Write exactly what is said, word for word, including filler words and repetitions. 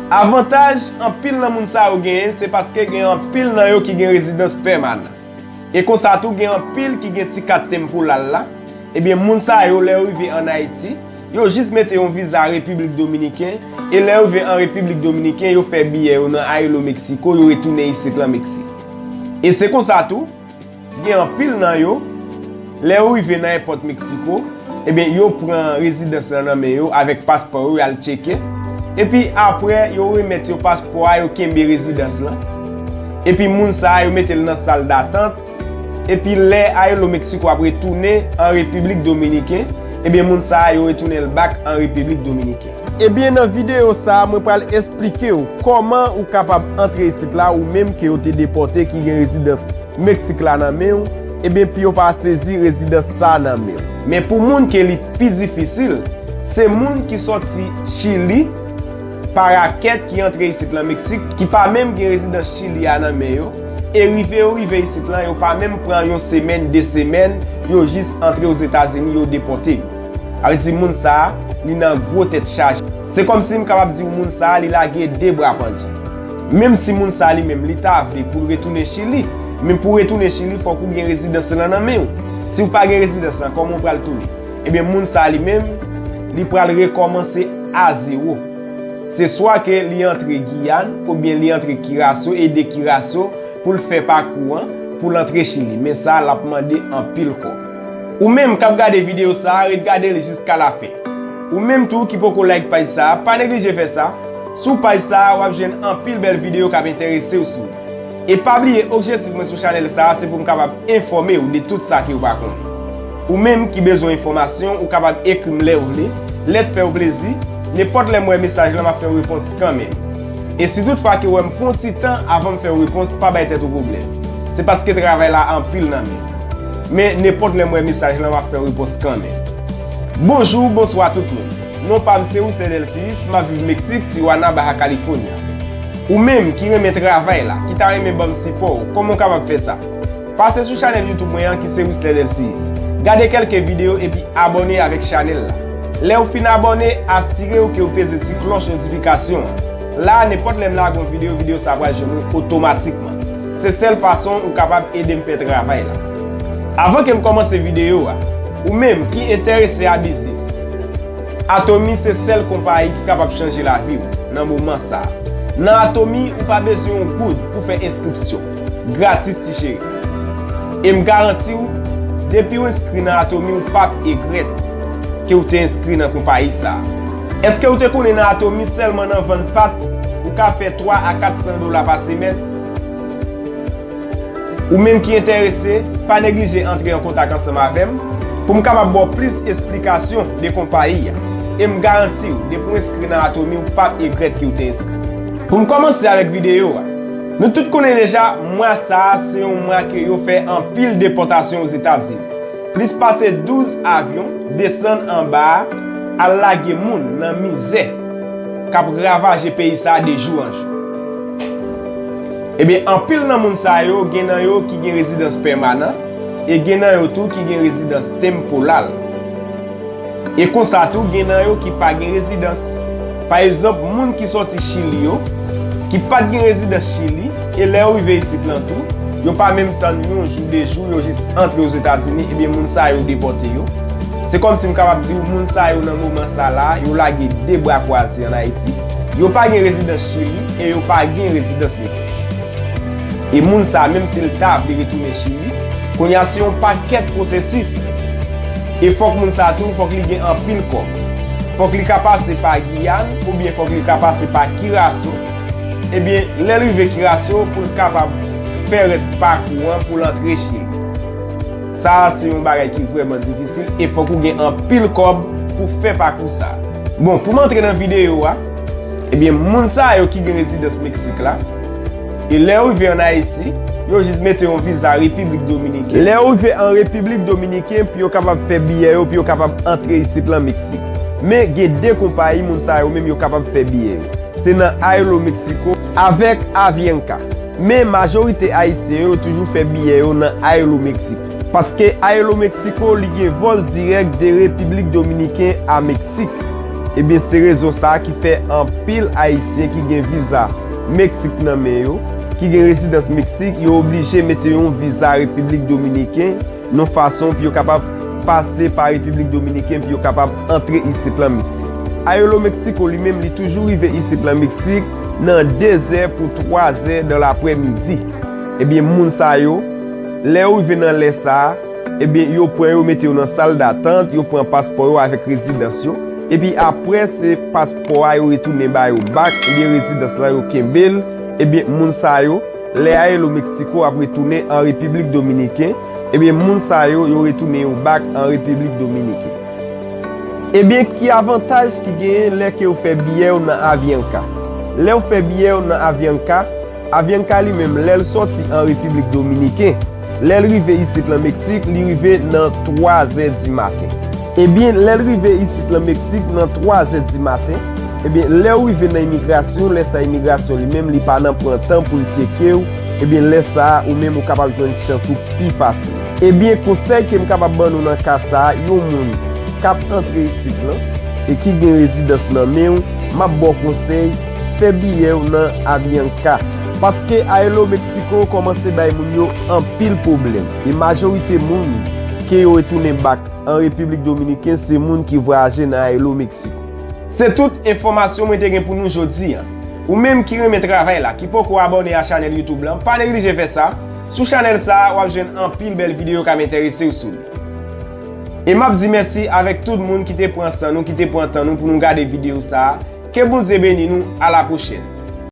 Avantaj anpil nan moun sa yo genyen, se paske gen anpil nan yo ki gen rezidans pèmanan. E konsa tou, gen anpil ki gen ti kat temporal la. Ebyen, moun sa yo, lè yo rive ann Ayiti, yo jis mete yon viza Repiblik Dominiken, e lè yo rive an Repiblik Dominiken, yo fè biyè yo nan Aeromexico, yo retounen isit lan Meksik. E se konsa tou, gen anpil nan yo, lè yo rive nan èpòt Meksiko, ebyen, yo pran rezidans lan nan men yo avèk paspò yo, y al tcheke. Epi apre, yo remèt yo paspò a, yo kenbe rezidans lan. Epi moun sa a, yo mete l nan sal datant. Epi lè Aeromexico ap retounen an Repiblik Dominiken, ebyen, moun sa a, yo retounen l back an Repiblik Dominiken. Ebyen, nan videyo sa a, mwen pral esplike w kòman ou kapab antre isit la, ou menm ke yo te depòte ki gen rezidans Meksik la nan men w, ebyen, pou yo pa sezi rezidans sa a nan men w. Men pou moun ke li pi difisil, se moun ki sòti Chili, pa rakèt, ki antre isit lan Meksik, ki pa menm gen rezidans Chili a nan men yo, e rive yo rive isit lan, yo pa menm pran yon semèn, de semèn, yo jis antre Ozetazini, yo depòte yo. Sa vle di moun sa a, li nan gwo tèt chaje. Se kòmsi m kapab di w moun sa a, li lage de bra pandye. Menm si moun sa a li menm, li ta vle pou l retounen Chili, men pou w retounen Chili, fòk ou gen rezidans lan nan men w. Si w pa gen rezidans lan, kòman w pral tounen? Ebyen, moun sa a li menm, li pral rekòmanse a zewo. Se swa ke li antre Giyàn, oubyen li antre Kiraso, e de Kiraso, pou l fè pakou an, pou l antre Chili. Men sa, l ap mande anpil kòb. Ou menm k ap gade videyo sa a, ret gade l jiska lafen. Ou menm tou ki poko like paj sa a, pa neglije fè sa. Sou paj sa a, w ap jwenn anpil bèl videyo k ap enterese w sou li. E pa bliye, objektif mwen sou chanèl sa a, se pou m kapab enfòme w de tout sa ke w pa konnen. Ou menm ki bezwen enfòmasyon, ou kapab ekri m lè w vle, lè t fè w plezi, nenpòt lè m wè mesaj lan, m ap fè w repons kanmenm. E si toutfwa ke w wè m pran ti tan avan m fè w repons, pa bay tèt ou pwoblèm. Se paske travay la anpil nan men m. Men nenpòt lè m wè mesaj lan, m ap fè w repons kanmenm. Bonjou, bonswa tout moun. Non pa m se Wister Delcius, m ap viv Meksik, Tijuana, Baja California. Ou menm ki renmen travay la, ki ta renmen ban m sipò w, kòman w kapab fè sa? Pase sou chanèl YouTube mwen an ki se Wister Delcius. Gade kèlke videyo epi abòne avèk chanèl la. Lè w fin abòne, asire w ke w peze ti klòch notifikasyon an. La a, nenpòt lè m lage yon videyo, videyo sa a pral jwenn ou otomatikman. Se sèl fason ou kapab ede m fè travay la. Avan ke m kòmanse videyo a, ou menm ki enterese a biznis, Atomy se sèl konpayi ki kapab chanje lavi w nan moman sa a. Nan Atomy, ou pa bezwen yon goud pou fè enskripsyon. Gratis, ti cheri. E m garanti w, depi w enskri nan Atomy, ou p ap egrèt ke w te enskri nan konpayi sa a. Èske w te konnen nan Atomy, sèlman nan vann pat, ou ka fè twa a kat san dola pa semèn? Ou menm ki enterese, pa neglije antre an kontak ansanm avè m pou m kapab ba w plis esplikasyon de konpayi a. E m garanti w, depi w enskri nan Atomy, ou p ap egrèt ke w te enskri. Pou m kòmanse avèk videyo a, nou tout konnen deja, mwa sa a se yon mwa ke yo fè anpil depòtasyon Ozetazini. Plis pase douz avyon desann anba a, al lage moun nan mizè k ap ravaje peyi sa a de jou an jou. Ebyen, anpil nan moun sa yo, gen nan yo ki gen rezidans pèmanan, e gen nan yo tou ki gen rezidans temporal. E konsa tou, gen nan yo ki pa gen rezidans. Pa egzanp, moun ki sòti Chili yo, ki pa t gen rezidans Chili, e lè yo rive isit lan tou, yo pa menm tann yon jou, de jou, yo jis antre Ozetazini, ebyen, moun sa yo depòte yo. Se kòmsi m kapab di w, moun sa yo nan moman sa la, yo lage de bra kwaze ann Ayiti. Yo pa gen rezidans Chili e yo pa gen rezidans Meksik. E moun sa, menm si l ta vle retounen Chili, kounye a se yon pakèt pwosesis. E fòk moun sa tou, fòk li gen anpil kòb. Fòk li ka pase pa Giyàn, oubyen fòk li ka pase pa Kiraso. Ebyen, lè l rive Kiraso, pou l kapab fè rès pakou an, pou l antre Chili. Sa a se yon bagay ki vrèman difisil e fòk ou gen anpil kòb pou fè pakou sa a. Bon, pou m antre nan videyo a, ebyen, moun sa yo ki gen rezidans Meksik la, e lè yo rive ann Ayiti, yo jis mete yon viza Repiblik Dominiken. Lè yo rive an Repiblik Dominiken, pou yo kapab fè biyè yo, pou yo kapab antre isit lan Meksik. Men gen de konpayi moun sa yo menm yo kapab fè biyè yo. Se nan Aeromexico avèk Avianca. Men majorite Ayisyen yo toujou fè biyè yo nan Aeromexico. Paske Aeromexico, li gen vòl dirèk de Repiblik Dominiken a Meksik. Ebyen, se rezon sa a ki fè anpil Ayisyen ki gen viza Meksik nan men yo, ki gen rezidans Meksik, yo oblije mete yon viza Repiblik Dominiken, yon fason pou yo kapab pase pa Repiblik Dominiken, pou yo kapab antre isit lan Meksik. Aeromexico li menm, li toujou rive isit lan Meksik nan de zè pou twa zè dan laprè midi. Ebyen, moun sa yo, lè yo rive nan lè sa a, ebyen, yo pran yo, mete yo nan sal datant, yo pran paspò yo avèk rezidans yo. Epi apre, se paspò a yo retounen ba yo bak, ebyen, rezidans lan yo kenbe l. Ebyen, moun sa yo, lè Aeromexico ap retounen an Repiblik Dominiken, ebyen, moun sa yo, yo retounen yo bak an Repiblik Dominiken. Ebyen, ki avantaj ki genyen lè ke w fè biyè w nan Avianca? Lè w fè biyè w nan Avianca, Avianca li menm, lè l sòti an Repiblik Dominiken, lè l rive isit lan Meksik, li rive nan twa zè di maten. Ebyen, lè l rive isit lan Meksik nan twa zè di maten, ebyen, lè w rive nan imigrasyon, lè sa imigrasyon li menm, li pa nan pran tan pou l tcheke w, ebyen, lè sa a, ou menm ou kapab jwenn chans ou pi fasil. Ebyen, konsèy ke m kapab ban nou nan ka sa a, yon moun k ap antre isit lan e ki gen rezidans nan men w, m ap ba w konsèy, fè biyè w nan Avianca. Paske Aeromexico kòmanse bay moun yo anpil pwoblèm. E majorite moun ke yo retounen bak an Repiblik Dominiken, se moun ki vwayaje nan Aeromexico. Se tout enfòmasyon mwen te gen pou nou jodi a. Ou menm ki renmen travay la, ki poko abòne a chanèl YouTube lan, pa neglije fè sa. Sou chanèl sa a, w ap jwenn anpil bèl videyo k ap enterese w sou li. E m ap di mèsi avèk tout moun ki te pran san nou, ki te pran tan nou pou nou gade videyo sa a. Ke Bondye beni nou, a la pwochèn.